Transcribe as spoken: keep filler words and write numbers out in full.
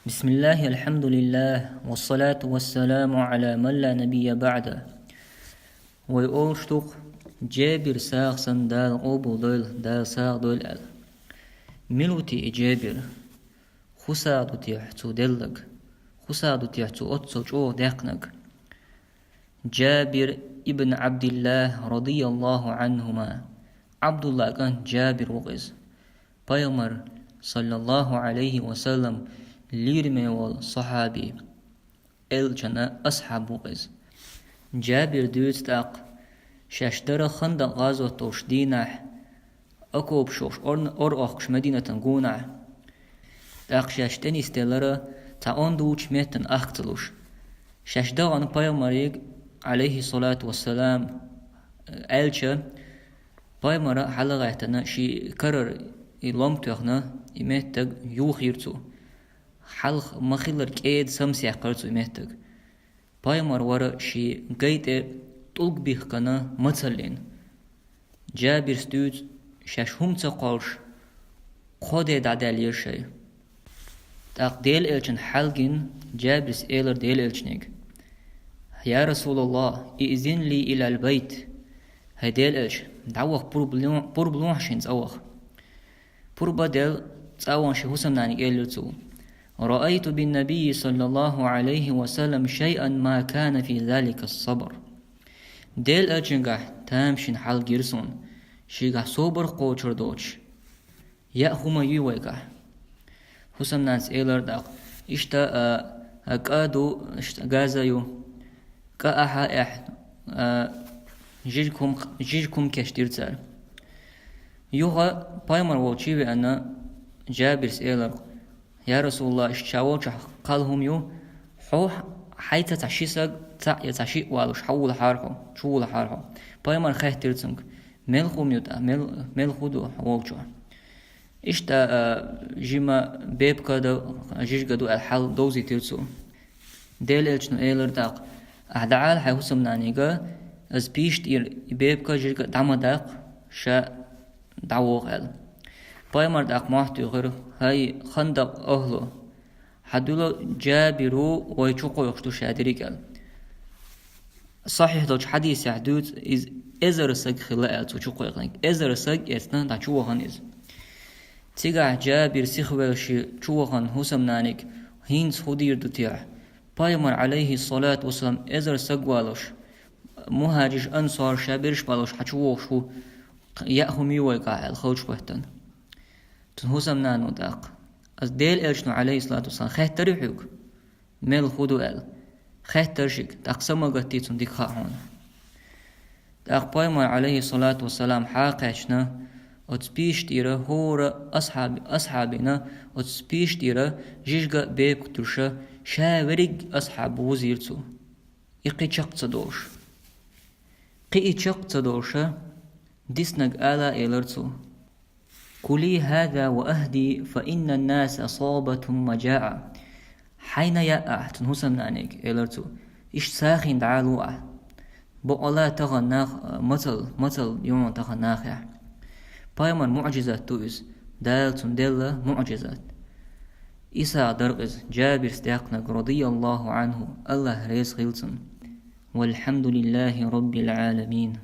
بسم الله، الحمد لله، والصلاة والسلام على من لا نبي بعده. Вай олуш ду-кх, Джабир сагӀа санна Дала къобалдойла, Дала сагӀа дойла аьлла. Мила ву те и Джабир? ХӀун сагӀа ду те цо делларг? ХӀун сагӀа ду те цо оццул чӀогӀа даьккхинарг? Джабир ибн Ӏабдиллахь, радияллаху Ӏанхума, Ӏабдуллан кӀант Джабир ву-кх иза. Пайхамар, саллаллаху Ӏалайхи ва саллам, лийраме волу сахьаби, элчан асхьаб ву-кх иза. Джабира дуьйцу тӀаккха, шаьш дара Хандакъ гӀазот долчу дийнахь, окопаш йохуш, ор-, ор-, охкуш Мадинатан гонахь. ТӀаккха шаьш тӀенисделлара цхьа онда вучу меттана ахка ца луш. Шаьш дахана пайхамарига, Ӏалайхи салату вассалам, аьлча, пайхамара хьалагӀаьттина шен карара и лом тоьхна, и меттиг юхийра цо. Хьалха ма-хиллара кӀеда самсаьккхира цо и меттиг. Пайхамар вара шен гай тӀе тӀулг бихкина мацаллина. Джабирс дуьйцу, шаьш хӀума ца кхоллуш, кхо де дӀадаьллера шайн. ТӀаккха Делан элчан хьал гина, Джабирс элира Делан элчанга: «Я Расулаллах, иъзин ли илал байт». ХӀай Делан элча, дӀаваха, пурба ло-, пурба лохьа шена цӀа ваха. Пурба а делла, цӀа а вахана шен хӀусамнанга элира цо: «Раайту бин-набийи саллаллаху Ӏалайхи ва саллам шайъан ма кана фи залика ас-сабр». Делан элчангахь тамашийна хьал гира суна, шегахь собар кхочур доцуш. Яа хӀума юй вайгахь? ХӀусамнанас элира тӀаккха: «Иштта, а, а, кӀа ду, иштта газа ю. КӀа ахьа эхь, а, жижиг хӀума, жижиг хӀума кечдира цара». Юха пайхамар волчу веана, Джабирс элира: «Я Расулаллах, иштта ша волчохь кхалла хӀума ю, хьо хьайца цхьа ши саг, цхьаъ я цхьа шиъ валуш, хьавулахьара хьо, чувулахьара хьо». Пайхамар хаьттира цуьнга: «Мел хӀума ю тӀаккха, мел, мел хӀун ду хьо волчохь?» «Иштта, а, жима бепка а ду, жижиг а ду», — аьлла, хьал довзийтира цо. Делан элчано элира тӀаккха: «Ахьа дӀаала хьайн хӀусамнанга, аса пиша тӀера и бепка а, жижиг а дӀа ма даккха, ша дӀавогӀу», — аьлла. Пайхамар тӀаккха мохь туьйхира: «ХӀай Хандакъ ахӀлу, хьан дуьло Джабир ву, вай чукхойкхуш ду ша дерриг», — аьлла. Сахьихь долчу хьадисехь дуьйцу иза, эзар саг хилла аьлла цо чукхойкхинарг. Эзар саг эцна дӀа чу вахана иза. Цигахь Джабир сихвелла шен чу вахана хӀусамнаниг хӀинца хӀун дийр ду техьа? Пайхамар, Ӏалайхи салату вассалам, эзар саг валуш, мухьажирш, ансор ша берш балуш хьан чу вогӀуш ву, яа хӀума юй вайгахь аьлла, халчу хӀоьттина. Цуьнан хӀусамнано тӀаккха: «Аса Делан элчано, Ӏалайхи салату вассалам, хаьттарий хьоьга, мел хӀун ду аьлла? Хаьттара шига, тӀаккха са ма гатдий цунна, дика хаьа хьуна». ТӀаккха пайхамар, Ӏалайхи салату вассалам, хьакхаьчна, оцу пиша тӀера хӀора асхьаби-, асхьабина оцу пиша тӀера жижиг а, бепка а туьллуш, ша верриг асхьаб вузийра цо. И кхин чекх ца долуш. Кхин и чекх ца долуш, диснарг ала а элира цо: «Кули хӀаза ва ахӀди, фа иннан-наса сабатун ма джаъа». «Хьайна яа ахь», — цуьнан хӀусамнаниг элира цо, — «иштта сагӀина дӀалу ахь. Бакъала тахана нах, мацалла, мацалла ю хьуна тахана нахехь». Пайхамар муӀжизат ду иза, Дала цунна делла муӀжизат. И сагӀа дара иза, Джабирс даьккхинарг, радияллаху Ӏанху, АллахӀ реза хуьлда цунна. Валхьамдулиллахи Раббил Ӏаламин.